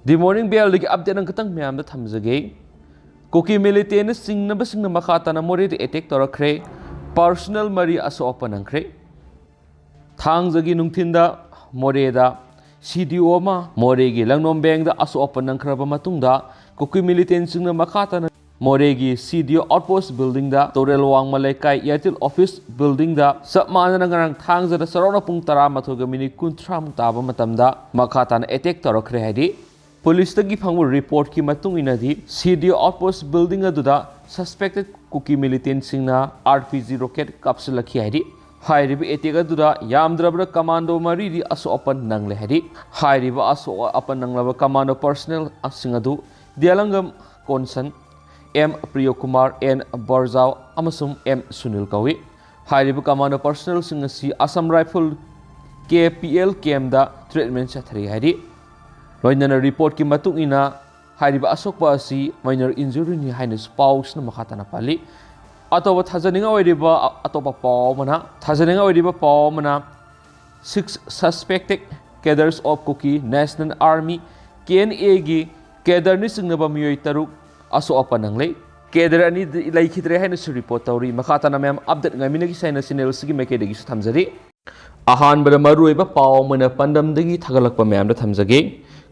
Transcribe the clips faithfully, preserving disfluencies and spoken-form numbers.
The Morning Bellꯗꯒꯤ update ꯑꯃꯈꯛꯇꯪ ꯃꯌꯥꯝꯗ ꯊꯝꯖꯒꯦ꯫ ꯀꯨꯀꯤ militantꯅ ꯆꯤꯡꯅꯕꯁꯤꯡꯅ ꯃꯈꯥ ꯇꯥꯅ ꯃꯣꯔꯦꯗ attack ꯇꯧꯔꯛꯈ꯭ꯔꯦ꯫ Personnel ꯃꯔꯤ ꯑꯁꯣꯛ ꯑꯄꯟ ꯅꯪꯈ꯭ꯔꯦ꯫ ꯊꯥꯡꯖꯒꯤ ꯅꯨꯡꯊꯤꯟꯗ ꯃꯣꯔꯦꯗ CDO ꯑꯃ ꯃꯣꯔꯦꯒꯤ ꯂꯪꯅꯣꯝ ꯕꯦꯡꯗ ꯑꯁꯣꯛ ꯑꯄꯟ ꯅꯪꯈ꯭ꯔꯕ ꯃꯇꯨꯡꯗ, ꯀꯨꯀꯤ militantꯁꯤꯡꯅ ꯃꯈꯥ ꯇꯥꯅ ꯃꯣꯔꯦꯒꯤ CDO outpost buildingꯗ, ꯇꯨꯔꯦꯜ ꯋꯥꯡꯃ ꯂꯩꯀꯥꯏ Airtel office buildingꯗ ꯆꯞ ꯃꯥꯟꯅꯅ ꯉꯔꯥꯡ ꯊꯥꯡꯖꯗ ꯆꯥꯎꯔꯥꯛꯅ ꯄꯨꯡ ꯇꯔꯥꯃꯥꯊꯣꯏꯒ minute ꯀꯨꯟꯊ꯭ꯔꯥꯃꯨꯛ ꯇꯥꯕ ꯃꯇꯝꯗ ꯃꯈꯥ ꯇꯥꯅ attack ꯇꯧꯔꯛꯈ꯭ꯔꯦ ꯍꯥꯏꯔꯤ꯫ ꯄꯨꯂꯤꯁꯇꯒꯤ ꯐꯪꯕ reportꯀꯤ ꯃꯇꯨꯡ ꯏꯟꯅꯗꯤ, CDO outpost building ꯑꯗꯨꯗ suspected ꯀꯨꯀꯤ militantꯁꯤꯡꯅ RPG rocket ꯀꯥꯞꯁꯤꯜꯂꯛꯈꯤ ꯍꯥꯏꯔꯤ꯫ ꯍꯥꯏꯔꯤꯕ attack ꯑꯗꯨꯗ ꯌꯥꯝꯗ꯭ꯔꯕꯗ commando ꯃꯔꯤꯗꯤ ꯑꯁꯣꯛ ꯑꯄꯟ ꯅꯪꯂꯦ ꯍꯥꯏꯔꯤ꯫ ꯍꯥꯏꯔꯤꯕ ꯑꯁꯣꯛ ꯑꯄꯟ ꯅꯪꯂꯕ commando personnelꯁꯤꯡ ꯑꯗꯨ ꯗꯤꯌꯥꯂꯪꯒꯝ ꯀꯣꯟꯁꯟ, M ꯄ꯭ꯔꯤꯌꯣꯀꯨꯃꯥꯔ, N ꯕꯔꯖꯥꯎ ꯑꯃꯁꯨꯡ M ꯁꯨꯅꯤꯜ ꯀꯧꯏ꯫ ꯍꯥꯏꯔꯤꯕ commando personnelꯁꯤꯡ ꯑꯁꯤ Assam Rifle KPL campꯗ treatment ꯆꯠꯊꯔꯤ ꯍꯥꯏꯔꯤ꯫ ꯂꯣꯏꯅꯅ reportꯀꯤ ꯃꯇꯨꯡ ꯏꯟꯅ, ꯍꯥꯏꯔꯤꯕ ꯑꯁꯣꯛꯄ ꯑꯁꯤ minor injuryꯅꯤ ꯍꯥꯏꯅꯁꯨ ꯄꯥꯎꯁꯤꯅ ꯃꯈꯥ ꯇꯥꯅ ꯄꯜꯂꯤ꯫ ꯑꯇꯣꯞꯄ ꯊꯥꯖꯅꯤꯡꯉꯥꯏ ꯑꯣꯏꯔꯤꯕ ꯑ-, ꯑꯇꯣꯞꯄ ꯄꯥꯎ ꯑꯃꯅ, ꯊꯥꯖꯅꯤꯡꯉꯥꯏ ꯑꯣꯏꯔꯤꯕ ꯄꯥꯎ ꯑꯃꯅ, six suspected cadres of Kuki National Army, KNAꯒꯤ cadreꯅ ꯆꯤꯡꯅꯕ ꯃꯤꯑꯣꯏ ꯇꯔꯨꯛ ꯑꯁꯣꯛ ꯑꯄꯟ ꯅꯪꯂꯦ꯫ Cadre ꯑꯅꯤ ꯂꯩꯈꯤꯗ꯭ꯔꯦ ꯍꯥꯏꯅꯁꯨ report ꯇꯧꯔꯤ꯫ ꯃꯈꯥ ꯇꯥꯅ ꯃꯌꯥꯝ update ꯉꯥꯏꯃꯤꯟꯅꯈꯤꯁꯤ ꯍꯥꯏꯅ channel ꯑꯁꯤꯒꯤ ꯃꯥꯏꯀꯩꯗꯒꯤꯁꯨ ꯊꯝꯖꯔꯤ꯫ ꯑꯍꯥꯟꯕꯗ ꯃꯔꯨꯑꯣꯏꯕ ꯄꯥꯎ ꯑꯃ ꯑꯣꯏꯅ ꯄꯥꯟꯗꯝꯗꯒꯤ ꯊꯥꯒꯠꯂꯛꯄ ꯃꯌꯥꯝꯗ ꯊꯝꯖꯒꯦ꯫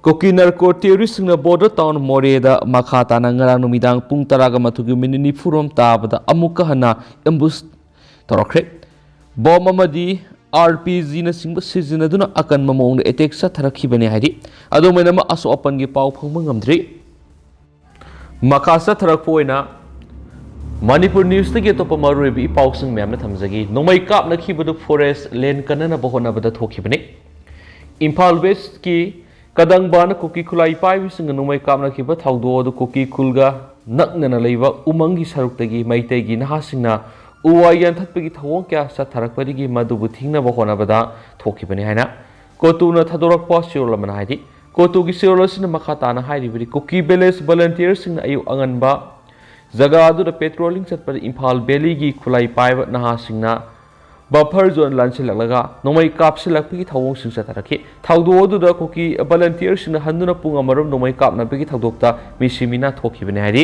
ꯀꯨꯀꯤ narco terroristꯁꯤꯡꯅ border town ꯃꯣꯔꯦꯗ ꯃꯈꯥ ꯇꯥꯅ ꯉꯔꯥꯡ ꯅꯨꯃꯤꯗꯥꯡ ꯄꯨꯡ ꯇꯔꯥꯒ ꯃꯥꯊꯣꯏꯒꯤ minute ꯅꯤꯐꯨꯔꯣꯝ ꯇꯥꯕꯗ ꯑꯃꯨꯛꯀ ꯍꯟꯅ ambush ꯇꯧꯔꯛꯈ꯭ꯔꯦ꯫ Bomb ꯑꯃꯗꯤ RPGꯅꯆꯤꯡꯕ ꯁꯤꯖꯤꯟꯅꯗꯨꯅ ꯑꯀꯟꯕ ꯃꯑꯣꯡꯗ attack ꯆꯠꯊꯔꯛꯈꯤꯕꯅꯤ ꯍꯥꯏꯔꯤ꯫ ꯑꯗꯨꯝ ꯑꯣꯏꯅꯃꯛ ꯑꯁꯣꯛ ꯑꯄꯟꯒꯤ ꯄꯥꯎ ꯐꯪꯕ ꯉꯝꯗ꯭ꯔꯤ꯫ ꯃꯈꯥ ꯆꯠꯊꯔꯛꯄ ꯑꯣꯏꯅ ꯃꯅꯤꯄꯨꯔ newsꯇꯒꯤ ꯑꯇꯣꯞꯄ ꯃꯔꯨꯑꯣꯏꯕ ꯏ ꯄꯥꯎꯁꯤꯡ ꯃꯌꯥꯝꯅ ꯊꯝꯖꯒꯦ꯫ ꯅꯣꯡꯃꯩ ꯀꯥꯞꯅꯈꯤꯕꯗꯨ forest land ꯀꯟꯅꯅꯕ ꯍꯣꯠꯅꯕꯗ ꯊꯣꯛꯈꯤꯕꯅꯤ꯫ ꯏꯝꯐꯥꯜ Westꯀꯤ ꯀꯗꯪꯕꯥꯅ ꯀꯨꯀꯤ ꯈꯨꯠꯂꯥꯏ ꯄꯥꯏꯕꯁꯤꯡꯅ ꯅꯣꯡꯃꯩ ꯀꯥꯞꯅꯈꯤꯕ ꯊꯧꯗꯣꯛ ꯑꯗꯨ ꯀꯨꯀꯤ ꯈꯨꯜꯒ ꯅꯛꯅꯅ ꯂꯩꯕ ꯎꯃꯪꯒꯤ ꯁꯔꯨꯛꯇꯒꯤ ꯃꯩꯇꯩꯒꯤ ꯅꯍꯥꯁꯤꯡꯅ ꯎ ꯋꯥ ꯌꯥꯟꯊꯠꯄꯒꯤ ꯊꯧꯑꯣꯡ ꯀꯌꯥ ꯆꯠꯊꯔꯛꯄꯗꯒꯤ ꯃꯗꯨꯕꯨ ꯊꯤꯡꯅꯕ ꯍꯣꯠꯅꯕꯗ ꯊꯣꯛꯈꯤꯕꯅꯤ ꯍꯥꯏꯅ ꯀꯣꯇꯨꯅ ꯊꯥꯗꯣꯔꯛꯄ ꯆꯦꯔꯣꯜ ꯑꯃꯅ ꯍꯥꯏꯔꯤ꯫ ꯀꯣꯇꯨꯒꯤ ꯆꯦꯔꯣꯜ ꯑꯁꯤꯅ ꯃꯈꯥ ꯇꯥꯅ ꯍꯥꯏꯔꯤꯕꯗꯤ, ꯀꯨꯀꯤ village volunteerꯁꯤꯡꯅ ꯑꯌꯨꯛ ꯑꯉꯟꯕ ꯖꯒꯥ ꯑꯗꯨꯗ patrolling ꯆꯠꯄꯗ ꯏꯝꯐꯥꯜ valleyꯒꯤ ꯈꯨꯠꯂꯥꯏ ꯄꯥꯏꯕ ꯅꯍꯥꯁꯤꯡꯅ ꯕꯐꯔ ꯖꯣꯟ ꯂꯥꯟꯁꯤꯜꯂꯛꯂꯒ ꯅꯣꯡꯃꯩ ꯀꯥꯞꯁꯤꯜꯂꯛꯄꯒꯤ ꯊꯧꯑꯣꯡꯁꯤꯡ ꯆꯠꯊꯔꯛꯈꯤ꯫ ꯊꯧꯗꯣꯛ ꯑꯗꯨꯗ ꯀꯨꯀꯤ ꯚꯂꯟꯇꯤꯌꯔꯁꯤꯡꯅ ꯍꯟꯗꯨꯅ ꯄꯨꯡ ꯑꯃꯔꯣꯝ ꯅꯣꯡꯃꯩ ꯀꯥꯞꯅꯕꯒꯤ ꯊꯧꯗꯣꯛꯇ ꯃꯤꯁꯤ ꯃꯤꯅꯥ ꯊꯣꯛꯈꯤꯕꯅꯤ ꯍꯥꯏꯔꯤ꯫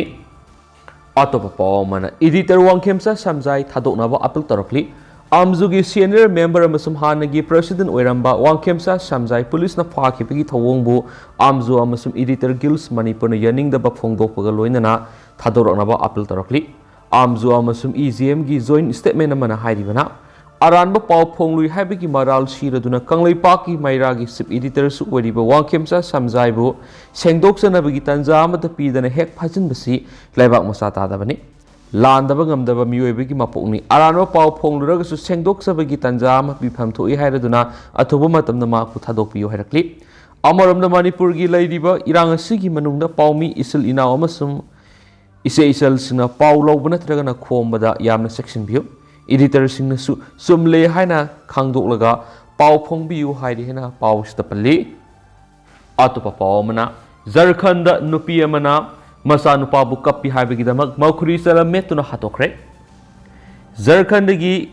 ꯑꯇꯣꯞꯄ ꯄꯥꯎ ꯑꯃꯅ, ꯏꯗꯤꯇꯔ ꯋꯥꯡꯈꯦꯝꯆꯥ ꯁꯝꯖꯥꯏ ꯊꯥꯗꯣꯛꯅꯕ ꯑꯄꯤꯜ ꯇꯧꯔꯛꯂꯤ꯫ ꯑꯥꯝꯖꯨꯒꯤ ꯁꯦꯅꯤꯌꯔ ꯃꯦꯝꯕꯔ ꯑꯃꯁꯨꯡ ꯍꯥꯟꯅꯒꯤ ꯄ꯭ꯔꯦꯁꯤꯗꯦꯟꯠ ꯑꯣꯏꯔꯝꯕ ꯋꯥꯡꯈꯦꯝꯆꯥ ꯁꯝꯖꯥꯏ ꯄꯨꯂꯤꯁꯅ ꯐꯥꯈꯤꯕꯒꯤ ꯊꯧꯑꯣꯡꯕꯨ ꯑꯥꯝꯖꯨ ꯑꯃꯁꯨꯡ ꯏꯗꯤꯇꯔ ꯒꯤꯜꯁ ꯃꯅꯤꯄꯨꯔꯅ ꯌꯥꯅꯤꯡꯗꯕ ꯐꯣꯡꯗꯣꯛꯄꯒ ꯂꯣꯏꯅꯅ ꯊꯥꯗꯣꯔꯛꯅꯕ ꯑꯄꯤꯜ ꯇꯧꯔꯛꯂꯤ꯫ ꯑꯥꯝꯖꯨ ꯑꯃꯁꯨꯡ ꯏ ꯖꯤ ꯑꯦꯝꯒꯤ ꯖꯣꯏꯟꯠ ꯁ꯭ꯇꯦꯠꯃꯦꯟꯠ ꯑꯃꯅ ꯍꯥꯏꯔꯤꯕꯅ, ꯑꯔꯥꯟꯕ ꯄꯥꯎ ꯐꯣꯡꯂꯨꯏ ꯍꯥꯏꯕꯒꯤ ꯃꯔꯥꯜ ꯁꯤꯔꯗꯨꯅ ꯀꯪꯂꯩꯄꯥꯛꯀꯤ ꯃꯩꯔꯥꯒꯤ ꯆꯤꯐ ꯏꯗꯤꯇꯔꯁꯨ ꯑꯣꯏꯔꯤꯕ ꯋꯥꯡꯈꯦꯝꯆꯥ ꯁꯝꯖꯥꯏꯕꯨ ꯁꯦꯡꯗꯣꯛꯆꯅꯕꯒꯤ ꯇꯥꯟꯖꯥ ꯑꯃꯠꯇ ꯄꯤꯗꯅ ꯍꯦꯛ ꯐꯥꯖꯤꯟꯕꯁꯤ ꯂꯩꯕꯥꯛ ꯃꯆꯥ ꯇꯥꯗꯕꯅꯤ꯫ ꯂꯥꯟꯗꯕ ꯉꯝꯗꯕ ꯃꯤꯑꯣꯏꯕꯒꯤ ꯃꯄꯣꯛꯅꯤ꯫ ꯑꯔꯥꯟꯕ ꯄꯥꯎ ꯐꯣꯡꯂꯨꯔꯒꯁꯨ ꯁꯦꯡꯗꯣꯛꯆꯕꯒꯤ ꯇꯥꯟꯖꯥ ꯑꯃ ꯄꯤꯐꯝ ꯊꯣꯛꯏ ꯍꯥꯏꯔꯗꯨꯅ ꯑꯊꯨꯕ ꯃꯇꯝꯗ ꯃꯍꯥꯛꯄꯨ ꯊꯥꯗꯣꯛꯄꯤꯌꯨ ꯍꯥꯏꯔꯛꯂꯤ꯫ ꯑꯃꯔꯣꯝꯗ ꯃꯅꯤꯄꯨꯔꯒꯤ ꯂꯩꯔꯤꯕ ꯏꯔꯥꯡ ꯑꯁꯤꯒꯤ ꯃꯅꯨꯡꯗ ꯄꯥꯎꯃꯤ ꯏꯆꯤꯜ ꯏꯅꯥꯎ ꯑꯃꯁꯨꯡ ꯏꯆꯦ ꯏꯆꯜꯁꯤꯡꯅ ꯄꯥꯎ ꯂꯧꯕ ꯅꯠꯇ꯭ꯔꯒꯅ ꯈꯣꯝꯕꯗ ꯌꯥꯝꯅ ꯆꯦꯛꯁꯤꯟꯕꯤꯌꯨ꯫ ꯏꯗꯤꯇꯔꯁꯤꯡꯅꯁꯨ ꯆꯨꯝꯂꯦ ꯍꯥꯏꯅ ꯈꯪꯗꯣꯛꯂꯒ ꯄꯥꯎ ꯐꯣꯡꯕꯤꯌꯨ ꯍꯥꯏꯔꯤ ꯍꯥꯏꯅ ꯄꯥꯎꯁꯤꯗ ꯄꯜꯂꯤ꯫ ꯑꯇꯣꯞꯄ ꯄꯥꯎ ꯑꯃꯅ, ꯖꯔꯈꯟꯗ ꯅꯨꯄꯤ ꯑꯃꯅ ꯃꯆꯥꯅꯨꯄꯥꯕꯨ ꯀꯞꯄꯤ ꯍꯥꯏꯕꯒꯤꯗꯃꯛ ꯃꯈꯨꯔꯤ ꯆꯔꯝ ꯃꯦꯠꯇꯨꯅ ꯍꯥꯠꯇꯣꯛꯈ꯭ꯔꯦ꯫ ꯖꯔꯈꯟꯗꯒꯤ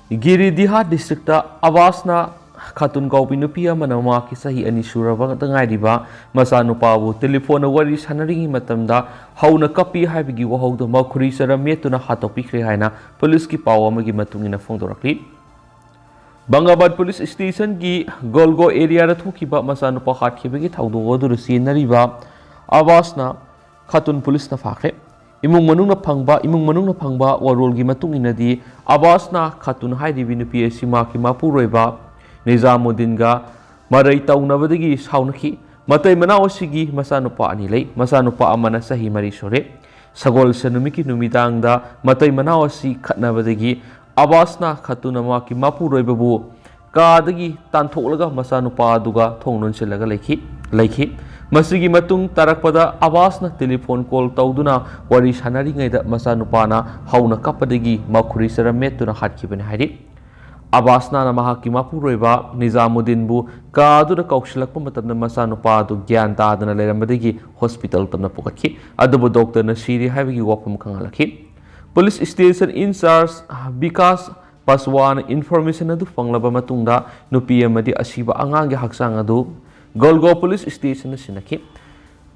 ꯒꯤꯔꯤꯗꯤꯍꯥ ꯗꯤꯁꯇ꯭ꯔꯤꯛꯇ ꯑꯕꯥꯁꯅꯥ ꯈꯥꯇꯨꯟ ꯀꯧꯕꯤ ꯅꯨꯄꯤ ꯑꯃꯅ ꯃꯍꯥꯛꯀꯤ ꯆꯍꯤ ꯑꯅꯤ ꯁꯨꯔꯕꯗ ꯉꯥꯏꯔꯤꯕ ꯃꯆꯥꯅꯨꯄꯥꯕꯨ ꯇꯦꯂꯤꯐꯣꯟꯗ ꯋꯥꯔꯤ ꯁꯥꯟꯅꯔꯤꯉꯩ ꯃꯇꯝꯗ ꯍꯧꯅ ꯀꯞꯄꯤ ꯍꯥꯏꯕꯒꯤ ꯋꯥꯍꯧꯗꯨ ꯃꯈꯨꯔꯤ ꯆꯔꯝ ꯃꯦꯠꯇꯨꯅ ꯍꯥꯠꯇꯣꯛꯄꯤꯈ꯭ꯔꯦ ꯍꯥꯏꯅ ꯄꯨꯂꯤꯁꯀꯤ ꯄꯥꯎ ꯑꯃꯒꯤ ꯃꯇꯨꯡ ꯏꯟꯅ ꯐꯣꯡꯗꯣꯔꯛꯂꯤ꯫ ꯕꯪꯒꯥꯕꯥꯗ ꯄꯨꯂꯤꯁ ꯁ꯭ꯇꯦꯁꯟꯒꯤ ꯒꯣꯜꯒꯣ ꯑꯦꯔꯤꯌꯥꯗ ꯊꯣꯛꯈꯤꯕ ꯃꯆꯥꯅꯨꯄꯥ ꯍꯥꯠꯈꯤꯕꯒꯤ ꯊꯧꯗꯣꯛ ꯑꯗꯨꯗ ꯆꯦꯟꯅꯔꯤꯕ ꯑꯕꯥꯁꯅꯥ ꯈꯥꯇꯨꯟ ꯄꯨꯂꯤꯁꯅ ꯐꯥꯈ꯭ꯔꯦ꯫ ꯏꯃꯨꯡ ꯃꯅꯨꯡꯅ ꯐꯪꯕ, ꯏꯃꯨꯡ ꯃꯅꯨꯡꯅ ꯐꯪꯕ ꯋꯥꯔꯣꯜꯒꯤ ꯃꯇꯨꯡ ꯏꯟꯅꯗꯤ, ꯑꯕꯥꯁꯅꯥ ꯈꯥꯇꯨꯟ ꯍꯥꯏꯔꯤꯕꯤ ꯅꯨꯄꯤ ꯑꯁꯤ ꯃꯍꯥꯛꯀꯤ ꯃꯄꯨꯔꯣꯏꯕ ꯅꯤꯖꯥꯃꯨꯗꯤꯟꯒ ꯃꯔꯩ ꯇꯧꯅꯕꯗꯒꯤ ꯁꯥꯎꯅꯈꯤ꯫ ꯃꯇꯩ ꯃꯅꯥꯎ ꯑꯁꯤꯒꯤ ꯃꯆꯥꯅꯨꯄꯥ ꯑꯅꯤ ꯂꯩ꯫ ꯃꯆꯥꯅꯨꯄꯥ ꯑꯃꯅ ꯆꯍꯤ ꯃꯔꯤ ꯁꯨꯔꯦ꯫ ꯁꯒꯣꯜꯁꯦꯟ ꯅꯨꯃꯤꯠꯀꯤ ꯅꯨꯃꯤꯗꯥꯡꯗ ꯃꯇꯩ ꯃꯅꯥꯎ ꯑꯁꯤ ꯈꯠꯅꯕꯗꯒꯤ ꯑꯕꯥꯁꯅꯥ ꯈꯥꯇꯨꯟꯅ ꯃꯍꯥꯛꯀꯤ ꯃꯄꯨꯔꯣꯏꯕꯕꯨ ꯀꯥꯗꯒꯤ ꯇꯥꯟꯊꯣꯛꯂꯒ ꯃꯆꯥꯅꯨꯄꯥ ꯑꯗꯨꯒ ꯊꯣꯡ ꯂꯣꯟꯁꯤꯜꯂꯒ ꯂꯩꯈꯤ, ꯂꯩꯈꯤ꯫ ꯃꯁꯤꯒꯤ ꯃꯇꯨꯡ ꯇꯥꯔꯛꯄꯗ ꯑꯕꯥꯁꯅ ꯇꯦꯂꯤꯐꯣꯟ ꯀꯣꯜ ꯇꯧꯗꯨꯅ ꯋꯥꯔꯤ ꯁꯥꯟꯅꯔꯤꯉꯩꯗ ꯃꯆꯥꯅꯨꯄꯥꯅ ꯍꯧꯅ ꯀꯞꯄꯗꯒꯤ ꯃꯈꯨꯔꯤ ꯆꯔꯝ ꯃꯦꯠꯇꯨꯅ ꯍꯥꯠꯈꯤꯕꯅꯤ ꯍꯥꯏꯔꯤ꯫ ꯑꯕꯥꯁꯅꯥꯅ ꯃꯍꯥꯛꯀꯤ ꯃꯄꯨꯔꯣꯏꯕ ꯅꯤꯖꯥꯃꯨꯗꯤꯟꯕꯨ ꯀꯥ ꯑꯗꯨꯗ ꯀꯧꯁꯤꯜꯂꯛꯄ ꯃꯇꯝꯗ ꯃꯆꯥꯅꯨꯄꯥ ꯑꯗꯨ ꯒ꯭ꯌꯥꯟ ꯇꯥꯗꯅ ꯂꯩꯔꯝꯕꯗꯒꯤ ꯍꯣꯁꯄꯤꯇꯥꯜ ꯇꯝꯅ ꯄꯨꯈꯠꯈꯤ꯫ ꯑꯗꯨꯕꯨ ꯗꯣꯛꯇꯔꯅ ꯁꯤꯔꯦ ꯍꯥꯏꯕꯒꯤ ꯋꯥꯐꯝ ꯈꯪꯍꯜꯂꯛꯈꯤ꯫ ꯄꯨꯂꯤꯁ ꯁ꯭ꯇꯦꯁꯟ ꯏꯟꯆꯥꯔꯖ ꯕꯤꯀꯥꯁ ꯄꯁꯋꯥꯅ ꯏꯟꯐꯣꯔꯃꯦꯁꯟ ꯑꯗꯨ ꯐꯪꯂꯕ ꯃꯇꯨꯡꯗ ꯅꯨꯄꯤ ꯑꯃꯗꯤ ꯑꯁꯤꯕ ꯑꯉꯥꯡꯒꯤ ꯍꯛꯆꯥꯡ ꯑꯗꯨ ꯒꯣꯜꯒꯣ ꯄꯨꯂꯤꯁ ꯁ꯭ꯇꯦꯁꯟꯗ ꯁꯤꯟꯅꯈꯤ꯫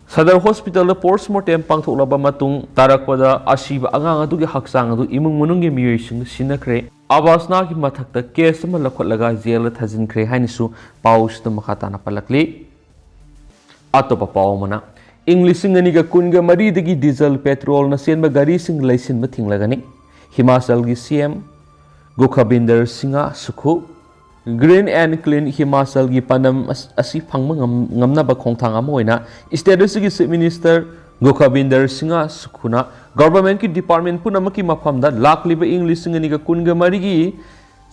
ꯁꯗꯔ ꯍꯣꯁꯄꯤꯇꯥꯜꯗ ꯄꯣꯁꯃꯣꯔꯇꯦꯝ ꯄꯥꯡꯊꯣꯛꯂꯕ ꯃꯇꯨꯡ ꯇꯥꯔꯛꯄꯗ ꯑꯁꯤꯕ ꯑꯉꯥꯡ ꯑꯗꯨꯒꯤ ꯍꯛꯆꯥꯡ ꯑꯗꯨ ꯏꯃꯨꯡ ꯃꯅꯨꯡꯒꯤ ꯃꯤꯑꯣꯏꯁꯤꯡꯗ ꯁꯤꯟꯅꯈ꯭ꯔꯦ꯫ ꯑꯕꯥꯁꯅꯥꯒꯤ ꯃꯊꯛꯇ ꯀꯦꯁ ꯑꯃ ꯂꯧꯈꯠꯂꯒ ꯖꯦꯜꯗ ꯊꯥꯖꯤꯟꯈ꯭ꯔꯦ ꯍꯥꯏꯅꯁꯨ ꯄꯥꯎꯁꯤꯗ ꯃꯈꯥ ꯇꯥꯅ ꯄꯜꯂꯛꯂꯤ꯫ ꯑꯇꯣꯞꯄ ꯄꯥꯎ ꯑꯃꯅ, ꯏꯪ ꯂꯤꯁꯤꯡ ꯑꯅꯤꯒ ꯀꯨꯟꯒ ꯃꯔꯤꯗꯒꯤ ꯗꯤꯖꯜ ꯄꯦꯇ꯭ꯔꯣꯜꯅ ꯆꯦꯟꯕ ꯒꯥꯔꯤꯁꯤꯡ ꯂꯩꯁꯤꯟꯕ ꯊꯤꯡꯂꯒꯅꯤ꯫ ꯍꯤꯃꯥꯆꯜꯒꯤ C M Sukhvinder Singh Sukhu. Green and Clean ꯍꯤꯃꯥꯆꯜꯒꯤ ꯄꯥꯟꯗꯝ ꯑꯁ-, ꯑꯁꯤ ꯐꯪꯕ ꯉꯝ-, ꯉꯝꯅꯕ ꯈꯣꯡꯊꯥꯡ ꯑꯃ ꯑꯣꯏꯅ ꯁ꯭ꯇꯦꯠ ꯑꯁꯤꯒꯤ ꯆꯤꯐ ꯃꯤꯅꯤꯁꯇꯔ ꯒꯣꯈꯕꯤꯟꯗꯔ ꯁꯤꯡꯍ ꯁꯨꯈꯨꯅ ꯒꯚꯔꯟꯃꯦꯟꯠꯀꯤ ꯗꯤꯄꯥꯔꯠꯃꯦꯟꯠ ꯄꯨꯝꯅꯃꯛꯀꯤ ꯃꯐꯝꯗ ꯂꯥꯛꯂꯤꯕ ꯏꯪ ꯂꯤꯁꯤꯡ ꯑꯅꯤꯒ ꯀꯨꯟꯒ ꯃꯔꯤꯒꯤ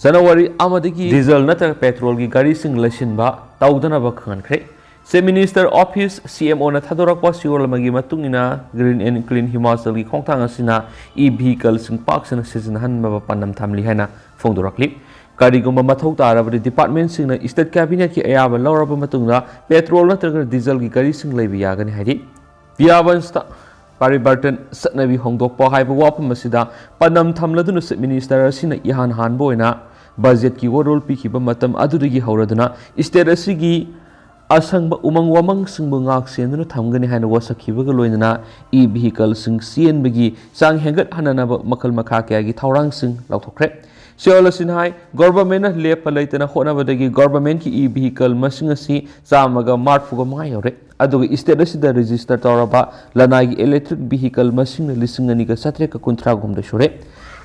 ꯖꯅꯋꯥꯔꯤ ꯑꯃꯗꯒꯤ ꯗꯤꯖꯜ ꯅꯠꯇ꯭ꯔꯒ ꯄꯦꯇ꯭ꯔꯣꯜꯒꯤ ꯒꯥꯔꯤꯁꯤꯡ ꯂꯩꯁꯤꯟꯕ ꯇꯧꯗꯅꯕ ꯈꯪꯍꯟꯈ꯭ꯔꯦ꯫ ꯆꯤꯐ ꯃꯤꯅꯤꯁꯇꯔ ꯑꯣꯐꯤꯁ, ꯁꯤ ꯑꯦꯝ ꯑꯣꯅ ꯊꯥꯗꯣꯔꯛꯄ ꯁꯤꯔꯣꯜ ꯑꯃꯒꯤ ꯃꯇꯨꯡ ꯏꯟꯅ, Green and Clean ꯍꯤꯃꯥꯆꯜꯒꯤ ꯈꯣꯡꯊꯥꯡ ꯑꯁꯤꯅ ꯏ ꯚꯤꯍꯤꯀꯜꯁꯤꯡ ꯄꯥꯛ ꯁꯟꯅ ꯁꯤꯖꯤꯟꯅꯍꯟꯕ ꯄꯥꯟꯗꯝ ꯊꯝꯂꯤ ꯍꯥꯏꯅ ꯐꯣꯡꯗꯣꯔꯛꯂꯤ꯫ ꯀꯔꯤꯒꯨꯝꯕ ꯃꯊꯧ ꯇꯥꯔꯕꯗꯤ ꯗꯤꯄꯥꯔꯠꯃꯦꯟꯠꯁꯤꯡꯅ ꯁ꯭ꯇꯦꯠ ꯀꯦꯕꯤꯅꯦꯠꯀꯤ ꯑꯌꯥꯕ ꯂꯧꯔꯕ ꯃꯇꯨꯡꯗ ꯄꯦꯇ꯭ꯔꯣꯜ ꯅꯠꯇ꯭ꯔꯒ ꯗꯤꯖꯜꯒꯤ ꯒꯥꯔꯤꯁꯤꯡ ꯂꯩꯕ ꯌꯥꯒꯅꯤ ꯍꯥꯏꯔꯤ꯫ ꯄꯤꯌꯥꯕꯟꯁꯇ ꯄꯥꯔꯤꯕꯔꯇꯟ, ꯆꯠꯅꯕꯤ ꯍꯣꯡꯗꯣꯛꯄ ꯍꯥꯏꯕ ꯋꯥꯐꯝ ꯑꯁꯤꯗ ꯄꯥꯟꯗꯝ ꯊꯝꯂꯗꯨꯅ ꯆꯤꯐ ꯃꯤꯅꯤꯁꯇꯔ ꯑꯁꯤꯅ ꯏꯍꯥꯟ ꯍꯥꯟꯕ ꯑꯣꯏꯅ ꯕꯖꯦꯠꯀꯤ ꯋꯥꯔꯣꯜ ꯄꯤꯈꯤꯕ ꯃꯇꯝ ꯑꯗꯨꯗꯒꯤ ꯍꯧꯔꯗꯨꯅ ꯁ꯭ꯇꯦꯠ ꯑꯁꯤꯒꯤ ꯑꯁꯪꯕ ꯎꯃꯪ ꯋꯥꯃꯪꯁꯤꯡꯕꯨ ꯉꯥꯛ ꯁꯦꯟꯗꯨꯅ ꯊꯝꯒꯅꯤ ꯍꯥꯏꯅ ꯋꯥꯁꯛꯈꯤꯕꯒ ꯂꯣꯏꯅꯅ ꯏ ꯚꯤꯍꯤꯀꯜꯁꯤꯡ ꯆꯦꯟꯕꯒꯤ ꯆꯥꯡ ꯍꯦꯟꯒꯠꯍꯟꯅꯅꯕ ꯃꯈꯜ ꯃꯈꯥ ꯀꯌꯥꯒꯤ ꯊꯧꯔꯥꯡꯁꯤꯡ ꯂꯧꯊꯣꯛꯈ꯭ꯔꯦ꯫ ꯁꯤꯔꯣꯜ ꯑꯁꯤꯅ ꯍꯥꯏ, ꯒꯣꯚꯔꯟꯃꯦꯟꯠꯅ ꯂꯦꯞꯄ ꯂꯩꯇꯅ ꯍꯣꯠꯅꯕꯗꯒꯤ ꯒꯣꯚꯔꯟꯃꯦꯟꯠꯀꯤ ꯏ ꯚꯤꯍꯤꯀꯜ ꯃꯁꯤꯡ ꯑꯁꯤ ꯆꯥꯝꯃꯒ ꯃꯔꯤꯐꯨ ꯃꯉꯥ ꯌꯧꯔꯦ꯫ ꯑꯗꯨꯒ ꯁ꯭ꯇꯦꯠ ꯑꯁꯤꯗ ꯔꯦꯖꯤꯁꯇꯔ ꯇꯧꯔꯕ ꯂꯅꯥꯏꯒꯤ ꯏꯂꯦꯛꯇ꯭ꯔꯤꯛ ꯚꯤꯍꯤꯀꯜ ꯃꯁꯤꯡꯅ ꯂꯤꯁꯤꯡ ꯑꯅꯤꯒ ꯆꯥꯇ꯭ꯔꯦꯠꯀ ꯀꯨꯟꯊ꯭ꯔꯥ ꯍꯨꯝꯗꯣꯏ ꯁꯨꯔꯦ꯫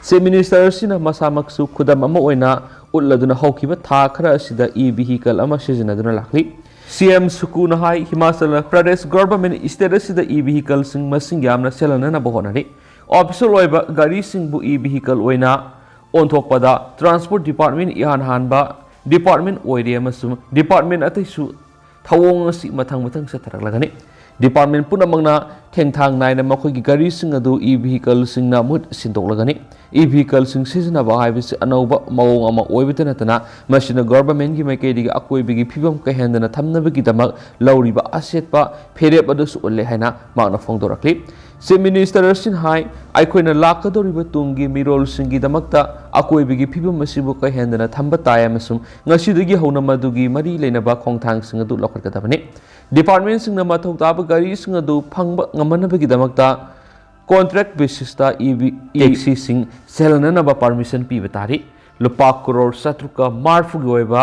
ꯆꯤꯐ ꯃꯤꯅꯤꯁꯇꯔ ꯑꯁꯤꯅ ꯃꯁꯥꯃꯛꯁꯨ ꯈꯨꯗꯝ ꯑꯃ ꯑꯣꯏꯅ ꯎꯠꯂꯗꯨꯅ ꯍꯧꯈꯤꯕ ꯊꯥ ꯈꯔ ꯑꯁꯤꯗ ꯏ ꯚꯤꯍꯤꯀꯜ ꯑꯃ ꯁꯤꯖꯤꯟꯅꯗꯨꯅ ꯂꯥꯛꯂꯤ꯫ ꯁꯤ ꯑꯦꯝ ꯁꯨꯀꯨꯅ ꯍꯥꯏ, ꯍꯤꯃꯥꯆꯜ ꯄ꯭ꯔꯗꯦꯁ ꯒꯣꯚꯔꯟꯃꯦꯟꯠ ꯁ꯭ꯇꯦꯠ ꯑꯁꯤꯗ ꯏ ꯚꯤꯍꯤꯀꯜꯁꯤꯡ ꯃꯁꯤꯡ ꯌꯥꯝꯅ ꯁꯤꯖꯤꯟꯅꯅꯕ ꯍꯣꯠꯅꯔꯤ꯫ ꯑꯣꯐꯤꯁꯤꯌꯦꯜ ꯑꯣꯏꯕ ꯒꯥꯔꯤꯁꯤꯡꯕꯨ ꯏ ꯚꯤꯍꯤꯀꯜ ꯑꯣꯏꯅ ꯑꯣꯟꯊꯣꯛꯄꯗ ꯇ꯭ꯔꯥꯟꯁꯄꯣꯔꯠ ꯗꯤꯄꯥꯔꯠꯃꯦꯟꯠ ꯏꯍꯥꯟ ꯍꯥꯟꯕ ꯗꯤꯄꯥꯔꯠꯃꯦꯟꯠ ꯑꯣꯏꯔꯦ ꯑꯃꯁꯨꯡ ꯗꯤꯄꯥꯔꯠꯃꯦꯟꯠ ꯑꯇꯩꯁꯨ ꯊꯧꯑꯣꯡ ꯑꯁꯤ ꯃꯊꯪ ꯃꯊꯪ ꯆꯠꯊꯔꯛꯂꯒꯅꯤ꯫ ꯗꯤꯄꯥꯔꯠꯃꯦꯟꯠ ꯄꯨꯝꯅꯃꯛꯅ ꯊꯦꯡꯊꯥꯡ ꯅꯥꯏꯅ ꯃꯈꯣꯏꯒꯤ ꯒꯥꯔꯤꯁꯤꯡ ꯑꯗꯨ ꯏ ꯚꯤꯍꯤꯀꯜꯁꯤꯡꯅ ꯃꯍꯨꯠ ꯁꯤꯟꯗꯣꯛꯂꯒꯅꯤ꯫ ꯏ ꯚꯤꯍꯤꯀꯜꯁꯤꯡ ꯁꯤꯖꯤꯟꯅꯕ ꯍꯥꯏꯕꯁꯤ ꯑꯅꯧꯕ ꯃꯑꯣꯡ ꯑꯃ ꯑꯣꯏꯕꯇ ꯅꯠꯇꯅ ꯃꯁꯤꯅ ꯒꯣꯚꯔꯟꯃꯦꯟꯠꯀꯤ ꯃꯥꯏꯀꯩꯗꯒꯤ ꯑꯀꯣꯏꯕꯒꯤ ꯐꯤꯕꯝ ꯀꯥꯏꯍꯟꯗꯅ ꯊꯝꯅꯕꯒꯤꯗꯃꯛ ꯂꯧꯔꯤꯕ ꯑꯆꯦꯠꯄ ꯐꯤꯔꯦꯞ ꯑꯗꯨꯁꯨ ꯎꯠꯂꯦ ꯍꯥꯏꯅ ꯃꯍꯥꯛꯅ ꯐꯣꯡꯗꯣꯔꯛꯂꯤ꯫ ꯆꯤꯐ ꯃꯤꯅꯤꯁꯇꯔ ꯑꯁꯤꯅ ꯍꯥꯏ, ꯑꯩꯈꯣꯏꯅ ꯂꯥꯛꯀꯗꯧꯔꯤꯕ ꯇꯨꯡꯒꯤ ꯃꯤꯔꯣꯜꯁꯤꯡꯒꯤꯗꯃꯛꯇ ꯑꯀꯣꯏꯕꯒꯤ ꯐꯤꯕꯝ ꯑꯁꯤꯕꯨ ꯀꯥꯏꯍꯟꯗꯅ ꯊꯝꯕ ꯇꯥꯏ ꯑꯃꯁꯨꯡ ꯉꯁꯤꯗꯒꯤ ꯍꯧꯅ ꯃꯗꯨꯒꯤ ꯃꯔꯤ ꯂꯩꯅꯕ ꯈꯣꯡꯊꯥꯡꯁꯤꯡ ꯑꯗꯨ ꯂꯧꯈꯠꯀꯗꯕꯅꯤ꯫ ꯗꯤꯄꯥꯔꯠꯃꯦꯟꯁꯤꯡꯅ ꯃꯊꯧ ꯇꯥꯕ ꯒꯥꯔꯤꯁꯤꯡ ꯑꯗꯨ ꯐꯪꯕ ꯉꯝꯍꯟꯅꯕꯒꯤꯗꯃꯛꯇ ꯀꯣꯟꯇ꯭ꯔꯦꯛ ꯕꯦꯁꯤꯁꯇ ꯏ ꯕꯤ ꯇꯦꯛꯁꯤꯁꯤꯡ ꯆꯦꯜꯍꯟꯅꯕ ꯄꯔꯃꯤꯁꯟ ꯄꯤꯕ ꯇꯥꯔꯤ꯫ ꯂꯨꯄꯥ ꯀꯔꯣꯔ ꯆꯥꯇ꯭ꯔꯨꯛꯀ ꯃꯔꯤꯐꯨꯒꯤ ꯑꯣꯏꯕ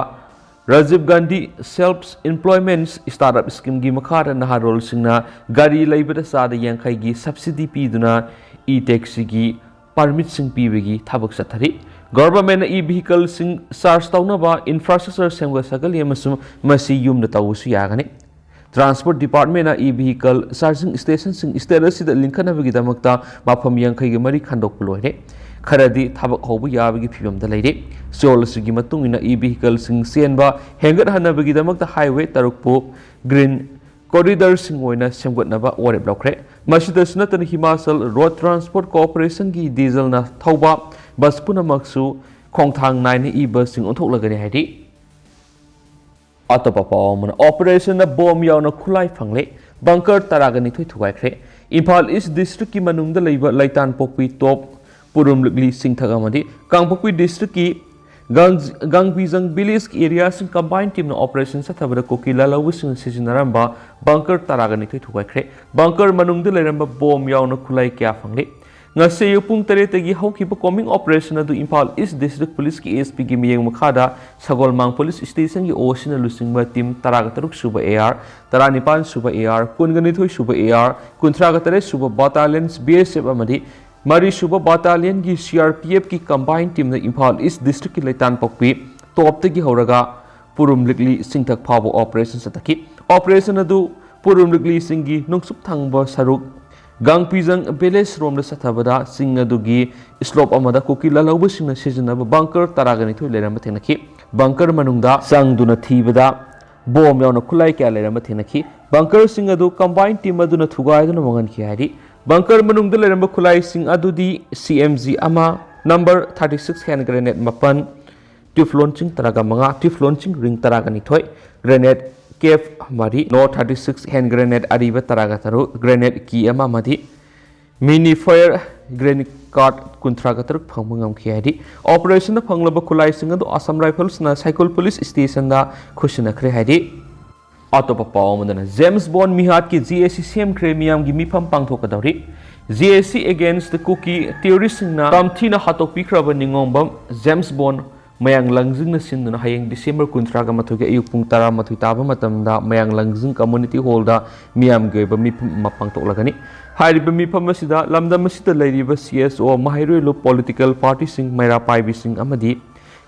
Rajiv Gandhi self employment start up ꯁ꯭ꯀꯤꯝꯒꯤ ꯃꯈꯥꯗ ꯅꯍꯥꯔꯣꯜꯁꯤꯡꯅ ꯒꯥꯔꯤ ꯂꯩꯕꯗ ꯆꯥꯗ ꯌꯥꯡꯈꯩꯒꯤ ꯁꯕꯁꯤꯗꯤ ꯄꯤꯗꯨꯅ ꯏ ꯇꯦꯛꯁꯤꯒꯤ ꯄꯔꯃꯤꯠꯁꯤꯡ ꯄꯤꯕꯒꯤ ꯊꯕꯛ ꯆꯠꯊꯔꯤ꯫ ꯒꯚꯔꯟꯃꯦꯟꯠꯅ ꯏ ꯚꯤꯍꯤꯀꯜꯁꯤꯡ ꯆꯥꯔꯖ ꯇꯧꯅꯕ ꯏꯟꯐ꯭ꯔꯥꯁ꯭ꯇ꯭ꯔꯛꯆꯔ ꯁꯦꯝꯒꯠ ꯁꯥꯒꯠꯂꯤ ꯑꯃꯁꯨꯡ ꯃꯁꯤ ꯌꯨꯝꯗ ꯇꯧꯕꯁꯨ ꯌꯥꯒꯅꯤ꯫ Transport ꯗꯤꯄꯥꯔꯠꯃꯦꯟꯠꯅ E vehicle charging ꯁ꯭ꯇꯦꯁꯟꯁꯤꯡ state ꯑꯁꯤꯗ ꯂꯤꯡꯈꯠꯅꯕꯒꯤꯗꯃꯛꯇ ꯃꯐꯝ ꯌꯥꯡꯈꯩꯒ ꯃꯔꯤ ꯈꯟꯗꯣꯛꯄ ꯂꯣꯏꯔꯦ꯫ ꯈꯔꯗꯤ ꯊꯕꯛ ꯍꯧꯕ ꯌꯥꯕꯒꯤ ꯐꯤꯕꯝꯗ ꯂꯩꯔꯦ꯫ ꯆꯌꯣꯜ ꯑꯁꯤꯒꯤ ꯃꯇꯨꯡ ꯏꯟꯅ ꯏ ꯚꯤꯍꯤꯀꯜꯁꯤꯡ ꯆꯦꯟꯕ ꯍꯦꯟꯒꯠꯍꯟꯅꯕꯒꯤꯗꯃꯛꯇ ꯍꯥꯏꯋꯦ ꯇꯔꯨꯛꯄꯨ ꯒ꯭ꯔꯤꯟ ꯀꯣꯔꯤꯗꯔꯁꯤꯡ ꯑꯣꯏꯅ ꯁꯦꯝꯒꯠꯅꯕ ꯋꯥꯔꯦꯞ ꯂꯧꯈ꯭ꯔꯦ꯫ ꯃꯁꯤꯗꯁꯨ ꯅꯠꯇꯅ ꯍꯤꯃꯥꯆꯜ ꯔꯣꯗ ꯇ꯭ꯔꯥꯟꯁꯄꯣꯔꯠ ꯀꯣꯔꯄꯣꯔꯦꯁꯟꯒꯤ ꯗꯤꯖꯜꯅ ꯊꯧꯕ ꯕꯁ ꯄꯨꯝꯅꯃꯛꯁꯨ ꯈꯣꯡꯊꯥꯡ ꯅꯥꯏꯅ ꯏ ꯕꯁꯁꯤꯡ ꯑꯣꯟꯊꯣꯛꯂꯒꯅꯤ ꯍꯥꯏꯔꯤ꯫ ꯑꯇꯣꯞꯄ ꯄꯥꯎ ꯑꯃꯅ, ꯑꯣꯄꯔꯦꯁꯟꯗ ꯕꯣꯝ ꯌꯥꯎꯅ ꯈꯨꯠꯂꯥꯏ ꯐꯪꯂꯦ, ꯕꯪꯀꯔ ꯇꯔꯥꯒ ꯅꯤꯊꯣꯏ ꯊꯨꯒꯥꯏꯈ꯭ꯔꯦ꯫ ꯏꯝꯐꯥꯜ ꯏꯁ ꯗꯤꯁꯇ꯭ꯔꯤꯛꯀꯤ ꯃꯅꯨꯡꯗ ꯂꯩꯕ ꯂꯩꯇꯥꯟꯄꯣꯛꯄꯤ ꯇꯣꯞ, ꯄꯨꯔꯨꯝ ꯂꯤꯛꯂꯤ ꯆꯤꯡꯊꯛ ꯑꯃꯗꯤ ꯀꯥꯡꯄꯣꯛꯄꯤ ꯗꯤꯁꯇ꯭ꯔꯤꯛꯀꯤ ꯒꯥꯡ-, ꯒꯥꯡꯕꯤꯖꯪ ꯚꯤꯂꯦꯖꯀꯤ ꯑꯦꯔꯤꯌꯥꯁꯤꯡ ꯀꯝꯕꯥꯏꯟ ꯇꯤꯝꯅ ꯑꯣꯄꯔꯦꯁꯟ ꯆꯠꯊꯕꯗ ꯀꯨꯀꯤ ꯂꯥꯜꯍꯧꯕꯁꯤꯡꯅ ꯁꯤꯖꯤꯟꯅꯔꯝꯕ ꯕꯪꯀꯔ ꯇꯔꯥꯒ ꯅꯤꯊꯣꯏ ꯊꯨꯒꯥꯏꯈ꯭ꯔꯦ꯫ ꯕꯪꯀꯔ ꯃꯅꯨꯡꯗ ꯂꯩꯔꯝꯕ ꯕꯣꯝ ꯌꯥꯎꯅ ꯈꯨꯠꯂꯥꯏ ꯀꯌꯥ ꯐꯪꯂꯦ꯫ ꯉꯁꯤ ꯑꯌꯨꯛ ꯄꯨꯡ ꯇꯔꯦꯠꯇꯒꯤ ꯍꯧꯈꯤꯕ ꯀꯣꯝꯕꯤꯡ ꯑꯣꯄꯔꯦꯁꯟ ꯑꯗꯨ ꯏꯝꯐꯥꯜ ꯏꯁ ꯗꯤꯁꯇ꯭ꯔꯤꯛ ꯄꯨꯂꯤꯁꯀꯤ ꯑꯦ ꯑꯦꯁ ꯄꯤꯒꯤ ꯃꯤꯠꯌꯦꯡ ꯃꯈꯥꯗ ꯁꯒꯣꯜꯃꯥꯡ ꯄꯨꯂꯤꯁ ꯁ꯭ꯇꯦꯁꯟꯒꯤ ꯑꯣ ꯁꯤꯅ ꯂꯨꯆꯤꯡꯕ ꯇꯤꯝ ꯇꯔꯥꯒ ꯇꯔꯨꯛ ꯁꯨꯕ ꯑꯦ ꯑꯥꯔ, ꯇꯔꯥꯅꯤꯄꯥꯟ ꯁꯨꯕ ꯑꯦ ꯑꯥꯔ, ꯀꯨꯟꯒ ꯅꯤꯊꯣꯏ ꯁꯨꯕ ꯑꯦ ꯑꯥꯔ, ꯀꯨꯟꯊ꯭ꯔꯥꯒ ꯇꯔꯦꯠ ꯁꯨꯕ ꯕꯥꯇꯥꯂꯤꯌꯟ ꯕꯤ ꯑꯦꯁ ꯑꯦꯐ ꯑꯃꯗꯤ ꯃꯔꯤ ꯁꯨꯕ ꯕꯥꯇꯥꯂꯤꯌꯟꯒꯤ ꯁꯤ ꯑꯥꯔ ꯄꯤ ꯑꯦꯐꯀꯤ ꯀꯝꯕꯥꯏꯟ ꯇꯤꯝꯅ ꯏꯝꯐꯥꯜ ꯏꯁ ꯗꯤꯁꯇ꯭ꯔꯤꯛꯀꯤ ꯂꯩꯇꯥꯟꯄꯣꯛꯄꯤ ꯇꯣꯞꯇꯒꯤ ꯍꯧꯔꯒ ꯄꯨꯔꯨꯝ ꯂꯤꯛꯂꯤ ꯆꯤꯡꯊꯛ ꯐꯥꯎꯕ ꯑꯣꯄꯔꯦꯁꯟ ꯆꯠꯊꯈꯤ꯫ ꯑꯣꯄꯔꯦꯁꯟ ꯑꯗꯨ ꯄꯨꯔꯨꯝ ꯂꯤꯛꯂꯤꯁꯤꯡꯒꯤ ꯅꯣꯡꯆꯨꯞ ꯊꯪꯕ ꯁꯔꯨꯛ ꯒꯥꯡꯄꯤꯖꯪ ꯚꯤꯂꯦꯖ ꯔꯣꯝꯗ ꯆꯠꯊꯕꯗ ꯆꯤꯡ ꯑꯗꯨꯒꯤ ꯁ꯭ꯂꯣꯞ ꯑꯃꯗ ꯀꯨꯀꯤ ꯂꯥꯜꯍꯧꯕꯁꯤꯡꯅ ꯁꯤꯖꯤꯟꯅꯕ ꯕꯪꯀꯔ ꯇꯔꯥꯒ ꯅꯤꯊꯣꯏ ꯂꯩꯔꯝꯕ ꯊꯦꯡꯅꯈꯤ꯫ ꯕꯪꯀꯔ ꯃꯅꯨꯡꯗ ꯆꯪꯗꯨꯅ ꯊꯤꯕꯗ ꯕꯣꯝ ꯌꯥꯎꯅ ꯈꯨꯠꯂꯥꯏ ꯀꯌꯥ ꯂꯩꯔꯝꯕ ꯊꯦꯡꯅꯈꯤ꯫ ꯕꯪꯀꯔꯁꯤꯡ ꯑꯗꯨ ꯀꯝꯕꯥꯏꯟ ꯇꯤꯝ ꯑꯗꯨꯅ ꯊꯨꯒꯥꯏꯗꯨꯅ ꯃꯥꯡꯍꯟꯈꯤ ꯍꯥꯏꯔꯤ꯫ ꯕꯪꯀꯔ ꯃꯅꯨꯡꯗ ꯂꯩꯔꯝꯕ ꯈꯨꯠꯂꯥꯏꯁꯤꯡ ꯑꯗꯨꯗꯤ ꯁꯤ ꯑꯦꯝ ꯖꯤ ꯑꯃ, number thirty six hand grenade ꯃꯥꯄꯟ, ꯇ꯭ꯌꯨꯕ ꯂꯣꯟꯆꯤꯡ ꯇꯔꯥꯒ ꯃꯉꯥ, ꯇ꯭ꯌꯨꯕ ꯂꯣꯟꯆꯤꯡ ꯔꯤꯡ ꯇꯔꯥꯒ ꯅꯤꯊꯣꯏ, ꯒ꯭ꯔꯦꯅꯦꯗ ꯀꯦꯞ ꯃꯔꯤ, ꯅꯣ ꯊꯥꯔꯇꯤ ꯁꯤꯛꯁ ꯍꯦꯟ ꯒ꯭ꯔꯦꯅꯦꯗ ꯑꯔꯤꯕ ꯇꯔꯥꯒ ꯇꯔꯨꯛ, ꯒ꯭ꯔꯦꯅꯦꯗ ꯀꯤ ꯑꯃ ꯑꯃꯗꯤ ꯃꯤꯅꯤ ꯐꯥꯌꯔ ꯒ꯭ꯔꯦꯅꯤꯠ ꯀꯥꯔꯠ ꯀꯨꯟꯊ꯭ꯔꯥꯒ ꯇꯔꯨꯛ ꯐꯪꯕ ꯉꯝꯈꯤ ꯍꯥꯏꯔꯤ꯫ ꯑꯣꯄꯔꯦꯁꯟꯗ ꯐꯪꯂꯕ ꯈꯨꯠꯂꯥꯏꯁꯤꯡ ꯑꯗꯨ ꯑꯁꯥꯝ ꯔꯥꯏꯐꯜꯁꯅ ꯁꯥꯏꯀꯨꯜ ꯄꯨꯂꯤꯁ ꯁ꯭ꯇꯦꯁꯟꯗ ꯈꯨꯠꯁꯤꯟꯅꯈ꯭ꯔꯦ ꯍꯥꯏꯔꯤ꯫ ꯑꯇꯣꯞꯄ ꯄꯥꯎ ꯑꯃꯗꯅ, ꯖꯦꯝꯁ ꯕꯣꯟ ꯃꯤꯍꯥꯠꯀꯤ ꯖꯦ ꯑꯦ ꯁꯤ ꯁꯦꯝꯈ꯭ꯔꯦ, ꯃꯤꯌꯥꯝꯒꯤ ꯃꯤꯐꯝ ꯄꯥꯡꯊꯣꯛꯀꯗꯧꯔꯤ꯫ ꯖꯦ ꯑꯦ ꯁꯤ against ꯀꯨꯀꯤ ꯇꯦꯔꯣꯔꯤꯁꯁꯤꯡꯅ ꯇꯝꯊꯤꯅ ꯍꯥꯠꯇꯣꯛꯄꯤꯈ꯭ꯔꯕ ꯅꯤꯉꯣꯝꯕꯝ ꯖꯦꯝꯁ ꯕꯣꯟ ꯃꯌꯥꯡ ꯂꯪꯖꯤꯡꯅ ꯁꯤꯟꯗꯨꯅ ꯍꯌꯦꯡ ꯗꯤꯁꯦꯝꯕꯔ ꯀꯨꯟꯊ꯭ꯔꯥꯒ ꯃꯥꯊꯣꯏꯒꯤ ꯑꯌꯨꯛ ꯄꯨꯡ ꯇꯔꯥꯃꯥꯊꯣꯏ ꯇꯥꯕ ꯃꯇꯝꯗ ꯃꯌꯥꯡ ꯂꯪꯖꯤꯡ ꯀꯝꯃꯨꯅꯤꯇꯤ ꯍꯣꯜꯗ ꯃꯤꯌꯥꯝꯒꯤ ꯑꯣꯏꯕ ꯃꯤꯐꯝ ꯑꯃ ꯄꯥꯡꯊꯣꯛꯂꯒꯅꯤ꯫ ꯍꯥꯏꯔꯤꯕ ꯃꯤꯐꯝ ꯑꯁꯤꯗ ꯂꯝꯗꯝ ꯑꯁꯤꯗ ꯂꯩꯔꯤꯕ ꯁꯤ ꯑꯦꯁ ꯑꯣ, ꯃꯍꯩꯔꯣꯏ ꯂꯨꯞ, ꯄꯣꯂꯤꯇꯤꯀꯦꯜ ꯄꯥꯔꯇꯤꯁꯤꯡ, ꯃꯩꯔꯥ ꯄꯥꯏꯕꯤꯁꯤꯡ ꯑꯃꯗꯤ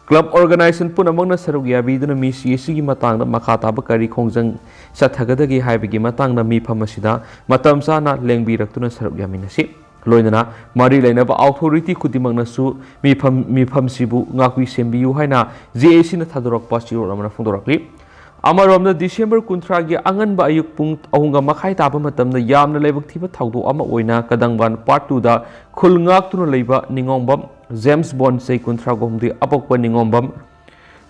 ꯀ꯭ꯂꯕ ꯑꯣꯔꯒꯅꯥꯏꯖꯦꯁꯟ ꯄꯨꯝꯅꯃꯛꯅ ꯁꯔꯨꯛ ꯌꯥꯕꯤꯗꯨꯅ ꯃꯤ ꯁꯤ ꯑꯁꯤꯒꯤ ꯃꯇꯥꯡꯗ ꯃꯈꯥ ꯇꯥꯕ ꯀꯔꯤ ꯈꯣꯡꯖꯪ ꯆꯠꯊꯒꯗꯒꯦ ꯍꯥꯏꯕꯒꯤ ꯃꯇꯥꯡꯗ ꯃꯤꯐꯝ ꯑꯁꯤꯗ ꯃꯇꯝ ꯆꯥꯅ ꯂꯦꯡꯕꯤꯔꯛꯇꯨꯅ ꯁꯔꯨꯛ ꯌꯥꯃꯤꯟꯅꯁꯤ꯫ ꯂꯣꯏꯅꯅ ꯃꯔꯤ ꯂꯩꯅꯕ ꯑꯣꯊꯣꯔꯤꯇꯤ ꯈꯨꯗꯤꯡꯃꯛꯅꯁꯨ ꯃꯤꯐꯝ, ꯃꯤꯐꯝꯁꯤꯕꯨ ꯉꯥꯛꯄꯤ ꯁꯦꯟꯕꯤꯌꯨ ꯍꯥꯏꯅ ꯖꯦ ꯑꯦ ꯁꯤꯅ ꯊꯥꯗꯣꯔꯛꯄ ꯆꯦꯔꯣꯜ ꯑꯃꯅ ꯐꯣꯡꯗꯣꯔꯛꯂꯤ꯫ ꯑꯃꯔꯣꯝꯗ, ꯗꯤꯁꯦꯝꯕꯔ ꯀꯨꯟꯊ꯭ꯔꯥꯒꯤ ꯑꯉꯟꯕ ꯑꯌꯨꯛ ꯄꯨꯡ ꯑꯍꯨꯝꯒ ꯃꯈꯥꯏ ꯇꯥꯕ ꯃꯇꯝꯗ ꯌꯥꯝꯅ ꯂꯥꯏꯕꯛ ꯊꯤꯕ ꯊꯧꯗꯣꯛ ꯑꯃ ꯑꯣꯏꯅ ꯀꯗꯪꯕꯥꯟ ꯄꯥꯔꯠ ꯇꯨꯗ ꯈꯨꯜ ꯉꯥꯛꯇꯨꯅ ꯂꯩꯕ ꯅꯤꯉꯣꯝꯕꯝ ꯖꯦꯝꯁ ꯕꯣꯟ, ꯆꯍꯤ ꯀꯨꯟꯊ꯭ꯔꯥ ꯍꯨꯝꯗꯣꯏ, ꯑꯄꯣꯛꯄ ꯅꯤꯉꯣꯝꯕꯝ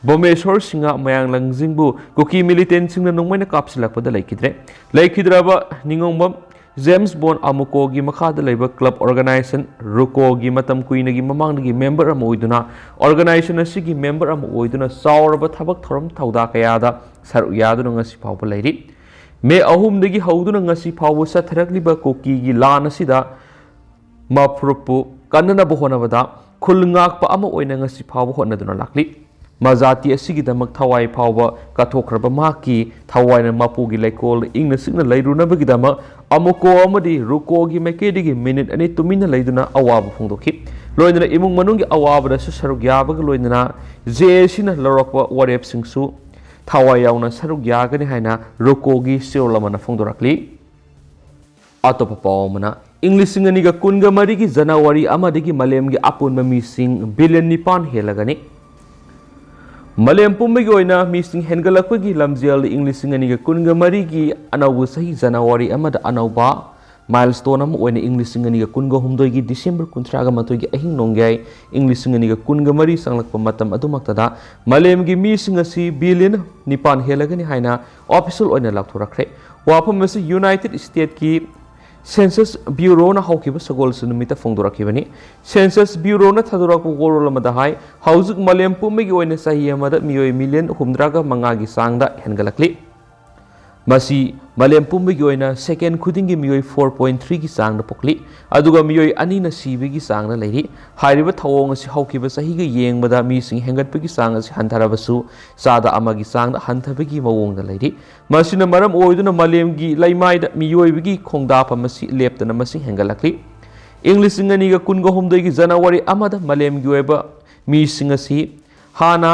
ꯕꯣꯃꯦꯁꯣꯔ ꯁꯤꯡꯍ ꯃꯌꯥꯡ ꯂꯪꯖꯤꯡꯕꯨ ꯀꯨꯀꯤ ꯃꯤꯂꯤꯇꯦꯟꯁꯤꯡꯅ ꯅꯣꯡꯃꯩꯅ ꯀꯥꯞꯁꯤꯜꯂꯛꯄꯗ ꯂꯩꯈꯤꯗ꯭ꯔꯦ꯫ ꯂꯩꯈꯤꯗ꯭ꯔꯕ ꯅꯤꯉꯣꯝꯕꯝ ꯖꯦꯝꯁ ꯕꯣꯟ ꯑꯃꯨꯀꯣꯒꯤ ꯃꯈꯥꯗ ꯂꯩꯕ ꯀ꯭ꯂꯕ ꯑꯣꯔꯒꯅꯥꯏꯖꯦꯁꯟ ꯔꯨꯀꯣꯒꯤ ꯃꯇꯝ ꯀꯨꯏꯅꯒꯤ ꯃꯃꯥꯡꯗꯒꯤ ꯃꯦꯝꯕꯔ ꯑꯃ ꯑꯣꯏꯗꯨꯅ, ꯑꯣꯔꯒꯅꯥꯏꯖꯦꯁꯟ ꯑꯁꯤꯒꯤ ꯃꯦꯝꯕꯔ ꯑꯃ ꯑꯣꯏꯗꯨꯅ ꯆꯥꯎꯔꯕ ꯊꯕꯛ ꯊꯧꯔꯝ ꯊꯧꯗꯥ ꯀꯌꯥꯗ ꯁꯔꯨꯛ ꯌꯥꯗꯨꯅ ꯉꯁꯤ ꯐꯥꯎꯕ ꯂꯩꯔꯤ꯫ ꯃꯦ ꯑꯍꯨꯝꯗꯒꯤ ꯍꯧꯗꯨꯅ ꯉꯁꯤ ꯐꯥꯎꯕ ꯆꯠꯊꯔꯛꯂꯤꯕ ꯀꯨꯀꯤꯒꯤ ꯂꯥꯟ ꯑꯁꯤꯗ ꯃꯐꯨꯔꯨꯞꯄꯨ ꯀꯟꯅꯅꯕ ꯍꯣꯠꯅꯕꯗ ꯈꯨꯜ ꯉꯥꯛꯄ ꯑꯃ ꯑꯣꯏꯅ ꯉꯁꯤ ꯐꯥꯎꯕ ꯍꯣꯠꯅꯗꯨꯅ ꯂꯥꯛꯂꯤ꯫ ꯃꯖꯥꯇꯤ ꯑꯁꯤꯒꯤꯗꯃꯛ ꯊꯋꯥꯏ ꯐꯥꯎꯕ ꯀꯠꯊꯣꯛꯈ꯭ꯔꯕ ꯃꯍꯥꯛꯀꯤ ꯊꯋꯥꯏꯅ ꯃꯄꯨꯒꯤ ꯂꯩꯀꯣꯜꯗ ꯏꯪꯅ ꯆꯤꯛꯅ ꯂꯩꯔꯨꯅꯕꯒꯤꯗꯃꯛ ꯑꯃꯨꯀꯣ ꯑꯃꯗꯤ ꯔꯨꯀꯣꯒꯤ ꯃꯥꯏꯀꯩꯗꯒꯤ ꯃꯤꯅꯤꯠ ꯑꯅꯤ ꯇꯨꯃꯤꯟꯅ ꯂꯩꯗꯨꯅ ꯑꯋꯥꯕ ꯐꯣꯡꯗꯣꯛꯈꯤ꯫ ꯂꯣꯏꯅꯅ ꯏꯃꯨꯡ ꯃꯅꯨꯡꯒꯤ ꯑꯋꯥꯕꯗꯁꯨ ꯁꯔꯨꯛ ꯌꯥꯕꯒ ꯂꯣꯏꯅꯅ ꯖꯦ ꯑꯦ ꯁꯤꯅ ꯂꯧꯔꯛꯄ ꯋꯥꯔꯦꯞꯁꯤꯡꯁꯨ ꯊꯋꯥꯏ ꯌꯥꯎꯅ ꯁꯔꯨꯛ ꯌꯥꯒꯅꯤ ꯍꯥꯏꯅ ꯔꯨꯀꯣꯒꯤ ꯆꯦꯔꯣꯜ ꯑꯃꯅ ꯐꯣꯡꯗꯣꯔꯛꯂꯤ꯫ ꯑꯇꯣꯞꯄ ꯄꯥꯎ ꯑꯃꯅ, ꯏꯪ ꯂꯤꯁꯤꯡ ꯑꯅꯤꯒ ꯀꯨꯟꯒ ꯃꯔꯤꯒꯤ ꯖꯅꯋꯥꯔꯤ ꯑꯃꯗꯒꯤ ꯃꯥꯂꯦꯝꯒꯤ ꯑꯄꯨꯟꯕ ꯃꯤꯁꯤꯡ ꯕꯤꯂꯤꯌꯟ ꯅꯤꯄꯥꯟ ꯍꯦꯜꯂꯒꯅꯤ꯫ ꯃꯥꯂꯦꯝ ꯄꯨꯝꯕꯒꯤ ꯑꯣꯏꯅ ꯃꯤꯁꯤꯡ ꯍꯦꯟꯒꯠꯂꯛꯄꯒꯤ ꯂꯝꯖꯦꯜꯗ ꯏꯪ ꯂꯤꯁꯤꯡ ꯑꯅꯤꯒ ꯀꯨꯟꯒ ꯃꯔꯤꯒꯤ ꯑꯅꯧꯕ ꯆꯍꯤ ꯖꯅꯋꯥꯔꯤ ꯑꯃꯗ ꯑꯅꯧꯕ ꯃꯥꯏꯜꯁ꯭ꯇꯣꯟ ꯑꯃ ꯑꯣꯏꯅ ꯏꯪ ꯂꯤꯁꯤꯡ ꯑꯅꯤꯒ ꯀꯨꯟꯒ ꯍꯨꯝꯗꯣꯏꯒꯤ ꯗꯤꯁꯦꯝꯕꯔ ꯀꯨꯟꯊ꯭ꯔꯥꯒ ꯃꯥꯊꯣꯏꯒꯤ ꯑꯍꯤꯡ ꯅꯣꯡꯌꯥꯏ ꯏꯪ ꯂꯤꯁꯤꯡ ꯑꯅꯤꯒ ꯀꯨꯟꯒ ꯃꯔꯤ ꯆꯪꯂꯛꯄ ꯃꯇꯝ ꯑꯗꯨꯃꯛꯇꯗ ꯃꯥꯂꯦꯝꯒꯤ ꯃꯤꯁꯤꯡ ꯑꯁꯤ ꯕꯤꯂꯤꯌꯟ ꯅꯤꯄꯥꯟ ꯍꯦꯜꯂꯒꯅꯤ ꯍꯥꯏꯅ ꯑꯣꯐꯤꯁꯤꯌꯦꯜ ꯑꯣꯏꯅ ꯂꯥꯎꯊꯣꯔꯛꯈ꯭ꯔꯦ꯫ ꯋꯥꯐꯝ ꯑꯁꯤ ꯌꯨꯅꯥꯏꯇꯦꯗ ꯁ꯭ꯇꯦꯠꯀꯤ Census Bureauꯅ ꯍꯧꯈꯤꯕ ꯁꯒꯣꯜꯁꯦꯟ ꯅꯨꯃꯤꯠꯇ ꯐꯣꯡꯗꯣꯔꯛꯈꯤꯕꯅꯤ꯫ Census Bureauꯅ ꯊꯥꯗꯣꯔꯛꯄ ꯋꯥꯔꯣꯜ ꯑꯃꯗ ꯍꯥꯏ, ꯍꯧꯖꯤꯛ ꯃꯥꯂꯦꯝ ꯄꯨꯝꯕꯒꯤ ꯑꯣꯏꯅ ꯆꯍꯤ ꯑꯃꯗ ꯃꯤꯑꯣꯏ ꯃꯤꯂꯤꯌꯟ ꯍꯨꯝꯗ꯭ꯔꯥꯒ ꯃꯉꯥꯒꯤ ꯆꯥꯡꯗ ꯍꯦꯟꯒꯠꯂꯛꯂꯤ꯫ ꯃꯁꯤ ꯃꯥꯂꯦꯝ ꯄꯨꯝꯕꯒꯤ ꯑꯣꯏꯅ ꯁꯦꯀꯦꯟ ꯈꯨꯗꯤꯡꯒꯤ ꯃꯤꯑꯣꯏ four point threeꯒꯤ ꯆꯥꯡꯗ ꯄꯣꯛꯂꯤ, ꯑꯗꯨꯒ ꯃꯤꯑꯣꯏ ꯑꯅꯤꯅ ꯁꯤꯕꯒꯤ ꯆꯥꯡꯗ ꯂꯩꯔꯤ꯫ ꯍꯥꯏꯔꯤꯕ ꯊꯧꯑꯣꯡ ꯑꯁꯤ ꯍꯧꯈꯤꯕ ꯆꯍꯤꯒ ꯌꯦꯡꯕꯗ ꯃꯤꯁꯤꯡ ꯍꯦꯟꯒꯠꯄꯒꯤ ꯆꯥꯡ ꯑꯁꯤ ꯍꯟꯊꯔꯕꯁꯨ, ꯆꯥꯗ ꯑꯃꯒꯤ ꯆꯥꯡꯗ ꯍꯟꯊꯕꯒꯤ ꯃꯑꯣꯡꯗ ꯂꯩꯔꯤ꯫ ꯃꯁꯤꯅ ꯃꯔꯝ ꯑꯣꯏꯗꯨꯅ ꯃꯥꯂꯦꯝꯒꯤ ꯂꯩꯃꯥꯏꯗ ꯃꯤꯑꯣꯏꯕꯒꯤ ꯈꯣꯡꯗꯥꯐꯝ ꯑꯁꯤ ꯂꯦꯞꯇꯅ ꯃꯁꯤꯡ ꯍꯦꯟꯒꯠꯂꯛꯂꯤ꯫ ꯏꯪ ꯂꯤꯁꯤꯡ ꯑꯅꯤꯒ ꯀꯨꯟꯒ ꯍꯨꯝꯗꯣꯏꯒꯤ ꯖꯅꯋꯥꯔꯤ ꯑꯃꯗ ꯃꯥꯂꯦꯝꯒꯤ ꯑꯣꯏꯕ ꯃꯤꯁꯤꯡ ꯑꯁꯤ ꯍꯥꯟꯅ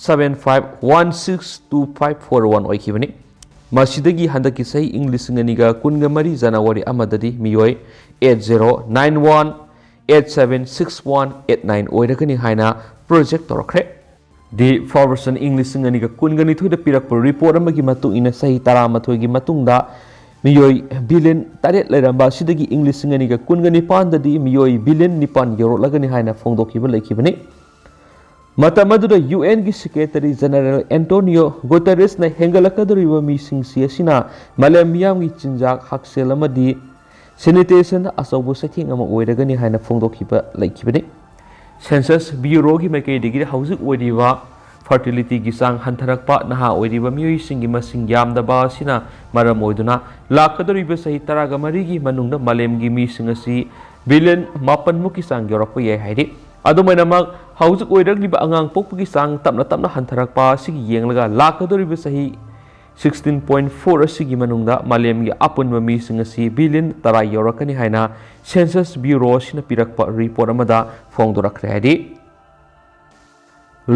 seven five one six two five four one ꯑꯣꯏꯈꯤꯕꯅꯤ꯫ ꯃꯁꯤꯗꯒꯤ ꯍꯟꯗꯛꯀꯤ ꯆꯍꯤ ꯏꯪ ꯂꯤꯁꯤꯡ ꯑꯅꯤꯒ ꯀꯨꯟꯒ ꯃꯔꯤ ꯖꯅꯋꯥꯔꯤ ꯑꯃꯗꯗꯤ ꯃꯤꯑꯣꯏ eight zero nine one eight seven six one eight nine ꯑꯣꯏꯔꯒꯅꯤ ꯍꯥꯏꯅ ꯄ꯭ꯔꯣꯖꯦꯛ ꯇꯧꯔꯛꯈ꯭ꯔꯦ꯫ The Fortune ꯏꯪ ꯂꯤꯁꯤꯡ ꯑꯅꯤꯒ ꯀꯨꯟꯒ ꯅꯤꯊꯣꯏꯗ ꯄꯤꯔꯛꯄ ꯔꯤꯄꯣꯔꯠ ꯑꯃꯒꯤ ꯃꯇꯨꯡ ꯏꯟꯅ, ꯆꯍꯤ ꯇꯔꯥꯃꯥꯊꯣꯏꯒꯤ ꯃꯇꯨꯡꯗ ꯃꯤꯑꯣꯏ ꯕꯤꯂꯤꯌꯟ ꯇꯔꯦꯠ ꯂꯩꯔꯝꯕ ꯑꯁꯤꯗꯒꯤ ꯏꯪ ꯂꯤꯁꯤꯡ ꯑꯅꯤꯒ ꯀꯨꯟꯒ ꯅꯤꯄꯥꯟꯗꯗꯤ ꯃꯤꯑꯣꯏ ꯕꯤꯂꯤꯌꯟ ꯅꯤꯄꯥꯟ ꯌꯧꯔꯛꯂꯒꯅꯤ ꯍꯥꯏꯅ ꯐꯣꯡꯗꯣꯛꯈꯤꯕ ꯂꯩꯈꯤꯕꯅꯤ꯫ ꯃꯇꯝ ꯑꯗꯨꯗ ꯌꯨ ꯑꯦꯟꯒꯤ ꯁꯦꯀ꯭ꯔꯦꯇꯔꯤ ꯖꯦꯅꯔꯦꯜ ꯑꯦꯟꯇꯣꯅꯤꯌꯣ ꯒꯨꯇꯦꯔꯦꯁꯅ ꯍꯦꯟꯒꯠꯂꯛꯀꯗꯧꯔꯤꯕ ꯃꯤꯁꯤꯡꯁꯤ ꯑꯁꯤꯅ ꯃꯥꯂꯦꯝ ꯃꯤꯌꯥꯝꯒꯤ ꯆꯤꯟꯖꯥꯛ, ꯍꯛꯁꯦꯜ ꯑꯃꯗꯤ ꯁꯦꯅꯤꯇꯦꯁꯟꯗ ꯑꯆꯧꯕ ꯆꯩꯊꯦꯡ ꯑꯃ ꯑꯣꯏꯔꯒꯅꯤ ꯍꯥꯏꯅ ꯐꯣꯡꯗꯣꯛꯈꯤꯕ ꯂꯩꯈꯤꯕꯅꯤ꯫ Census Bureauꯒꯤ ꯃꯥꯏꯀꯩꯗꯒꯤ ꯍꯧꯖꯤꯛ ꯑꯣꯏꯔꯤꯕ ꯐꯔꯇꯤꯂꯤꯇꯤꯒꯤ ꯆꯥꯡ ꯍꯟꯊꯔꯛꯄ, ꯅꯍꯥ ꯑꯣꯏꯔꯤꯕ ꯃꯤꯑꯣꯏꯁꯤꯡꯒꯤ ꯃꯁꯤꯡ ꯌꯥꯝꯗꯕ ꯑꯁꯤꯅ ꯃꯔꯝ ꯑꯣꯏꯗꯨꯅ ꯂꯥꯛꯀꯗꯧꯔꯤꯕ ꯆꯍꯤ ꯇꯔꯥꯒ ꯃꯔꯤꯒꯤ ꯃꯅꯨꯡꯗ ꯃꯥꯂꯦꯝꯒꯤ ꯃꯤꯁꯤꯡ ꯑꯁꯤ ꯕꯤꯂꯤꯌꯟ ꯃꯥꯄꯟꯃꯨꯛꯀꯤ ꯆꯥꯡ ꯌꯧꯔꯛꯄ ꯌꯥꯏ ꯍꯥꯏꯔꯤ꯫ ꯑꯗꯨꯃꯥꯏꯅꯃꯛ, ꯍꯧꯖꯤꯛ ꯑꯣꯏꯔꯛꯂꯤꯕ ꯑꯉꯥꯡ ꯄꯣꯛꯄꯒꯤ ꯆꯥꯡ ꯇꯞꯅ ꯇꯞꯅ ꯍꯟꯊꯔꯛꯄ ꯑꯁꯤꯒꯤ ꯌꯦꯡꯂꯒ ꯂꯥꯛꯀꯗꯧꯔꯤꯕ ꯆꯍꯤ sixteen point four ꯑꯁꯤꯒꯤ ꯃꯅꯨꯡꯗ ꯃꯥꯂꯦꯝꯒꯤ ꯑꯄꯨꯟꯕ ꯃꯤꯁꯤꯡ ꯑꯁꯤ ꯕꯤꯂꯤꯌꯟ ꯇꯔꯥ ꯌꯧꯔꯛꯀꯅꯤ ꯍꯥꯏꯅ Census Bureau ꯑꯁꯤꯅ ꯄꯤꯔꯛꯄ ꯔꯤꯄꯣꯔꯠ ꯑꯃꯗ ꯐꯣꯡꯗꯣꯔꯛꯈ꯭ꯔꯦ ꯍꯥꯏꯔꯤ꯫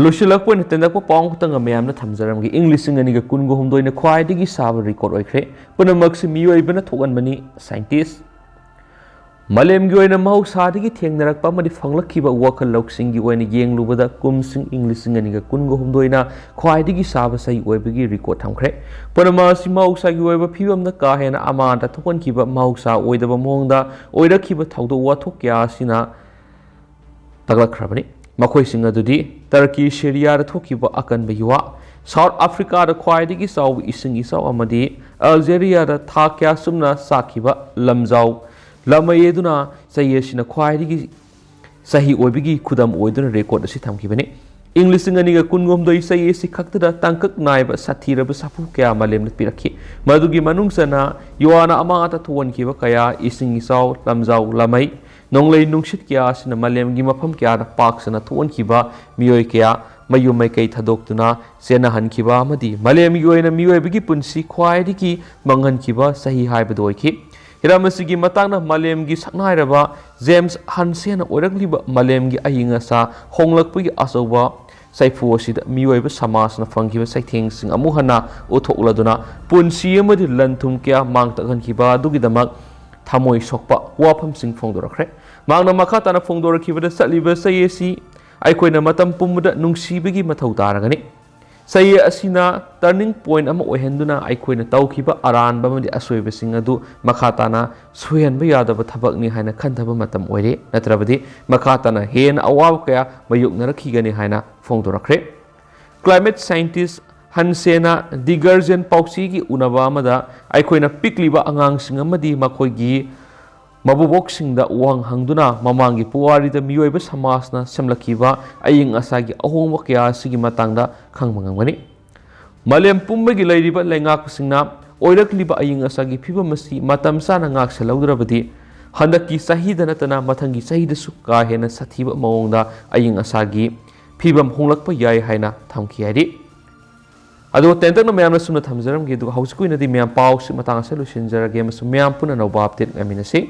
ꯂꯣꯏꯁꯤꯜꯂꯛꯄ ꯑꯣꯏꯅ ꯇꯦꯟꯇꯛꯄ ꯄꯥꯎ ꯑꯃꯈꯛꯇꯪꯒ ꯃꯌꯥꯝꯅ ꯊꯝꯖꯔꯝꯒꯦ꯫ ꯏꯪ ꯂꯤꯁꯤꯡ ꯑꯅꯤꯒ ꯀꯨꯟꯒ ꯍꯨꯝꯗꯣꯏꯅ ꯈ꯭ꯋꯥꯏꯗꯒꯤ ꯁꯥꯕ ꯔꯦꯀꯣꯔꯗ ꯑꯣꯏꯈ꯭ꯔꯦ꯫ ꯄꯨꯝꯅꯃꯛꯁꯤ ꯃꯤꯑꯣꯏꯕꯅ ꯊꯣꯛꯍꯟꯕꯅꯤ, ꯁꯥꯏꯟꯇꯤꯁ꯫ ꯃꯥꯂꯦꯝꯒꯤ ꯑꯣꯏꯅ ꯃꯍꯧꯁꯥꯗꯒꯤ ꯊꯦꯡꯅꯔꯛꯄ ꯑꯃꯗꯤ ꯐꯪꯂꯛꯈꯤꯕ ꯋꯥꯈꯜ ꯂꯧꯁꯤꯡꯒꯤ ꯑꯣꯏꯅ ꯌꯦꯡꯂꯨꯕꯗ, ꯀꯨꯝꯁꯤꯡ ꯏꯪ ꯂꯤꯁꯤꯡ ꯑꯅꯤꯒ ꯀꯨꯟꯒ ꯍꯨꯝꯗꯣꯏꯅ ꯈ꯭ꯋꯥꯏꯗꯒꯤ ꯁꯥꯕ ꯆꯍꯤ ꯑꯣꯏꯕꯒꯤ ꯔꯦꯀꯣꯔꯗ ꯊꯝꯈ꯭ꯔꯦ꯫ ꯄꯨꯝꯅꯃꯛ ꯑꯁꯤ ꯃꯍꯧꯁꯥꯒꯤ ꯑꯣꯏꯕ ꯐꯤꯕꯝꯗ ꯀꯥ ꯍꯦꯟꯅ ꯑꯃꯥꯡ ꯑꯇꯥ ꯊꯣꯛꯍꯟꯈꯤꯕ, ꯃꯍꯧꯁꯥ ꯑꯣꯏꯗꯕ ꯃꯑꯣꯡꯗ ꯑꯣꯏꯔꯛꯈꯤꯕ ꯊꯧꯗꯣꯛ ꯋꯥꯊꯣꯛ ꯀꯌꯥ ꯑꯁꯤꯅ ꯇꯥꯛꯂꯛꯈ꯭ꯔꯕꯅꯤ꯫ ꯃꯈꯣꯏꯁꯤꯡ ꯑꯗꯨꯗꯤ ꯇꯔꯀꯤ ꯁꯤꯔꯤꯌꯥꯗ ꯊꯣꯛꯈꯤꯕ ꯑꯀꯟꯕ ꯌꯨꯋꯥ, ꯁꯥꯎꯠ ꯑꯐ꯭ꯔꯤꯀꯥꯗ ꯈ꯭ꯋꯥꯏꯗꯒꯤ ꯆꯥꯎꯕ ꯏꯁꯤꯡ ꯏꯆꯥꯎ ꯑꯃꯗꯤ ꯑꯜꯖꯦꯔꯤꯌꯥꯗ ꯊꯥ ꯀꯌꯥ ꯁꯨꯝꯅ ꯁꯥꯈꯤꯕ ꯂꯝꯖꯥꯎ ꯂꯥꯃꯩ ꯑꯗꯨꯅ ꯆꯍꯤ ꯑꯁꯤꯅ ꯈ꯭ꯋꯥꯏꯗꯒꯤ ꯆꯍꯤ ꯑꯣꯏꯕꯒꯤ ꯈꯨꯗꯝ ꯑꯣꯏꯗꯨꯅ ꯔꯦꯀꯣꯔꯗ ꯑꯁꯤ ꯊꯝꯈꯤꯕꯅꯤ꯫ ꯏꯪ ꯂꯤꯁꯤꯡ ꯑꯅꯤꯒ ꯀꯨꯟꯍꯨꯝꯗꯣꯏ ꯆꯍꯤ ꯑꯁꯤ ꯈꯛꯇꯗ ꯇꯥꯡꯀꯛ ꯅꯥꯏꯕ ꯁꯥꯊꯤꯔꯕ ꯁꯥꯐꯨ ꯀꯌꯥ ꯃꯥꯂꯦꯝꯗ ꯄꯤꯔꯛꯈꯤ꯫ ꯃꯗꯨꯒꯤ ꯃꯅꯨꯡ ꯆꯟꯅ ꯌꯨꯋꯥꯅ ꯑꯃꯥꯡ ꯑꯇꯥ ꯊꯣꯛꯍꯟꯈꯤꯕ ꯀꯌꯥ, ꯏꯁꯤꯡ ꯏꯆꯥꯎ, ꯂꯝꯖꯥꯎ ꯂꯥꯃꯩ, ꯅꯣꯡꯂꯩ ꯅꯨꯡꯁꯤꯠ ꯀꯌꯥ ꯑꯁꯤꯅ ꯃꯥꯂꯦꯝꯒꯤ ꯃꯐꯝ ꯀꯌꯥꯗ ꯄꯥꯛ ꯁꯟꯅ ꯊꯣꯛꯍꯟꯈꯤꯕ, ꯃꯤꯑꯣꯏ ꯀꯌꯥ ꯃꯌꯨꯝ ꯃꯩꯀꯩ ꯊꯥꯗꯣꯛꯇꯨꯅ ꯆꯦꯟꯅꯍꯟꯈꯤꯕ ꯑꯃꯗꯤ ꯃꯥꯂꯦꯝꯒꯤ ꯑꯣꯏꯅ ꯃꯤꯑꯣꯏꯕꯒꯤ ꯄꯨꯟꯁꯤ ꯈ꯭ꯋꯥꯏꯗꯒꯤ ꯃꯥꯡꯍꯟꯈꯤꯕ ꯆꯍꯤ ꯍꯥꯏꯕꯗꯨ ꯑꯣꯏꯈꯤ꯫ ꯍꯤꯔꯝ ꯑꯁꯤꯒꯤ ꯃꯇꯥꯡꯗ ꯃꯥꯂꯦꯝꯒꯤ ꯁꯛꯅꯥꯏꯔꯕ ꯖꯦꯝꯁ ꯍꯟꯁꯦꯅ ꯑꯣꯏꯔꯛꯂꯤꯕ ꯃꯥꯂꯦꯝꯒꯤ ꯑꯏꯪ ꯑꯁꯥ ꯍꯣꯡꯂꯛꯄꯒꯤ ꯑꯆꯧꯕ ꯆꯩꯐꯨ ꯑꯁꯤꯗ ꯃꯤꯑꯣꯏꯕ ꯁꯃꯥꯖꯅ ꯐꯪꯈꯤꯕ ꯆꯩꯊꯦꯡꯁꯤꯡ ꯑꯃꯨꯛ ꯍꯟꯅ ꯎꯠꯊꯣꯛꯂꯗꯨꯅ ꯄꯨꯟꯁꯤ ꯑꯃꯗꯤ ꯂꯟ ꯊꯨꯝ ꯀꯌꯥ ꯃꯥꯡ ꯇꯥꯛꯍꯟꯈꯤꯕ ꯑꯗꯨꯒꯤꯗꯃꯛ ꯊꯃꯣꯏ ꯁꯣꯛꯄ ꯋꯥꯐꯝꯁꯤꯡ ꯐꯣꯡꯗꯣꯔꯛꯈ꯭ꯔꯦ꯫ ꯃꯍꯥꯛꯅ ꯃꯈꯥ ꯇꯥꯅ ꯐꯣꯡꯗꯣꯔꯛꯈꯤꯕꯗ, ꯆꯠꯂꯤꯕ ꯆꯍꯤ ꯑꯁꯤ ꯑꯩꯈꯣꯏꯅ ꯃꯇꯝ ꯄꯨꯝꯕꯗ ꯅꯨꯡꯁꯤꯕꯒꯤ ꯃꯊꯧ ꯇꯥꯔꯒꯅꯤ꯫ ꯆꯍꯤ ꯑꯁꯤꯅ turning point ꯑꯃ ꯑꯣꯏꯍꯟꯗꯨꯅ ꯑꯩꯈꯣꯏꯅ ꯇꯧꯈꯤꯕ ꯑꯔꯥꯟꯕ ꯑꯃꯗꯤ ꯑꯁꯣꯏꯕꯁꯤꯡ ꯑꯗꯨ ꯃꯈꯥ ꯇꯥꯅ ꯁꯣꯏꯍꯟꯕ ꯌꯥꯗꯕ ꯊꯕꯛꯅꯤ ꯍꯥꯏꯅ ꯈꯟꯊꯕ ꯃꯇꯝ ꯑꯣꯏꯔꯦ, ꯅꯠꯇ꯭ꯔꯕꯗꯤ ꯃꯈꯥ ꯇꯥꯅ ꯍꯦꯟꯅ ꯑꯋꯥꯕ ꯀꯌꯥ ꯃꯥꯌꯣꯛꯅꯔꯛꯈꯤꯒꯅꯤ ꯍꯥꯏꯅ ꯐꯣꯡꯗꯣꯔꯛꯈ꯭ꯔꯦ꯫ Climate scientist ꯍꯟꯁꯦꯅ The Guardian ꯄꯥꯎꯆꯦꯒꯤ ꯎꯅꯕ ꯑꯃꯗ ꯑꯩꯈꯣꯏꯅ ꯄꯤꯛꯂꯤꯕ ꯑꯉꯥꯡꯁꯤꯡ ꯑꯃꯗꯤ ꯃꯈꯣꯏꯒꯤ ꯃꯕꯨꯕꯣꯛꯁꯤꯡꯗ ꯋꯥꯍꯪ ꯍꯪꯗꯨꯅ ꯃꯃꯥꯡꯒꯤ ꯄꯨꯋꯥꯔꯤꯗ ꯃꯤꯑꯣꯏꯕ ꯁꯃꯥꯖꯅ ꯁꯦꯝꯂꯛꯈꯤꯕ ꯑꯏꯪ ꯑꯁꯥꯒꯤ ꯑꯍꯣꯡꯕ ꯀꯌꯥ ꯑꯁꯤꯒꯤ ꯃꯇꯥꯡꯗ ꯈꯪꯕ ꯉꯝꯒꯅꯤ꯫ ꯃꯥꯂꯦꯝ ꯄꯨꯝꯕꯒꯤ ꯂꯩꯔꯤꯕ ꯂꯩꯉꯥꯛꯄꯁꯤꯡꯅ ꯑꯣꯏꯔꯛꯂꯤꯕ ꯑꯏꯪ ꯑꯁꯥꯒꯤ ꯐꯤꯕꯝ ꯑꯁꯤ ꯃꯇꯝ ꯆꯥꯅ ꯉꯥꯛꯁꯦꯜꯍꯧꯗ꯭ꯔꯕꯗꯤ ꯍꯟꯗꯛꯀꯤ ꯆꯍꯤꯗ ꯅꯠꯇꯅ ꯃꯊꯪꯒꯤ ꯆꯍꯤꯗꯁꯨ ꯀꯥ ꯍꯦꯟꯅ ꯁꯥꯊꯤꯕ ꯃꯑꯣꯡꯗ ꯑꯏꯪ ꯑꯁꯥꯒꯤ ꯐꯤꯕꯝ ꯍꯣꯡꯂꯛꯄ ꯌꯥꯏ ꯍꯥꯏꯅ ꯊꯝꯈꯤ ꯍꯥꯏꯔꯤ꯫ ꯑꯗꯣ ꯇꯦꯟꯇꯛꯅ ꯃꯌꯥꯝꯅ ꯁꯨꯝꯅ ꯊꯝꯖꯔꯝꯒꯦ, ꯑꯗꯨꯒ ꯍꯧꯖꯤꯛꯀꯤ ꯑꯣꯏꯅꯗꯤ ꯃꯌꯥꯝ ꯄꯥꯎꯁꯤ ꯃꯇꯥꯡ ꯑꯁꯤꯗ ꯂꯣꯏꯁꯤꯟꯖꯔꯒꯦ ꯑꯃꯁꯨꯡ ꯃꯌꯥꯝ ꯄꯨꯟꯅ ꯑꯅꯧꯕ update ꯉꯥꯏꯃꯤꯟꯅꯁꯤ꯫